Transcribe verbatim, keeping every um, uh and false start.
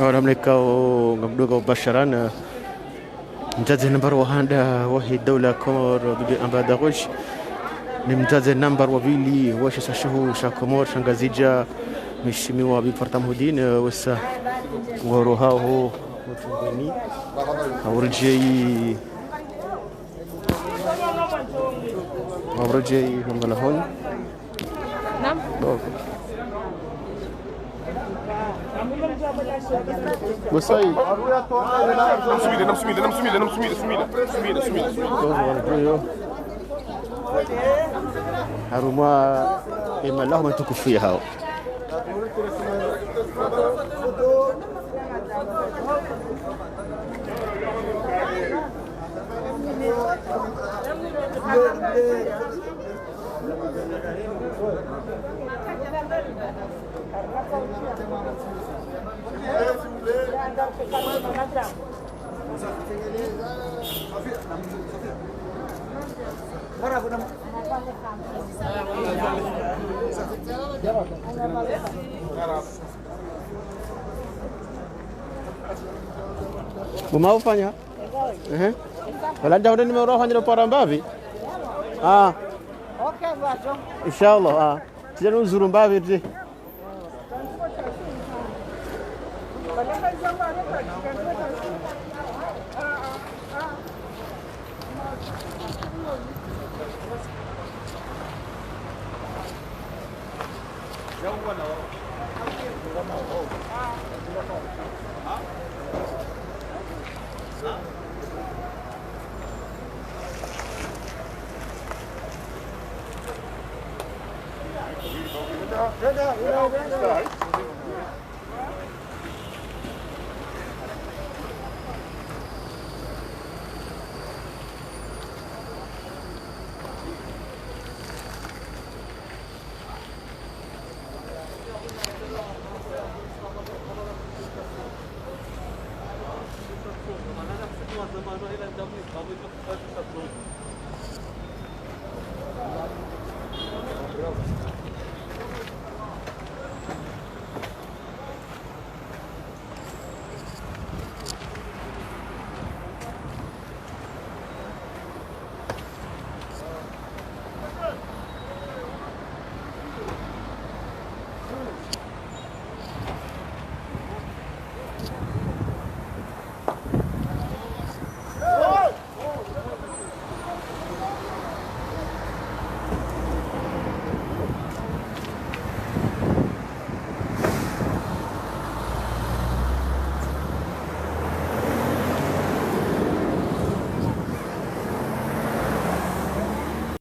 Ora mlekao ngamdungao mubasharana. Mdzadze nambari wa handa wahe daula ya Komori, Bibi Ambada Ghosh. Ni mdzadze nambari wa pvili wahe shisiwa shahu sha Komori sha Ngazidja, Mheshimiwa Bibi Farta Muhidin, eh, wesa waro haho mutungeni. Hauredjeyi, hauredjeyi namna honi. Naam. Bon. Namsumile, namsumile, namsumile, namsumile, sumile, sumile, sumile. Harumwa emalaho matukufu yahawo. Buma ufanya? Ehe. Wala nda hunde numéro hanyiro para mbapvi? Ah. Inshallah, ah. Tija nuzuru mbapvi ti.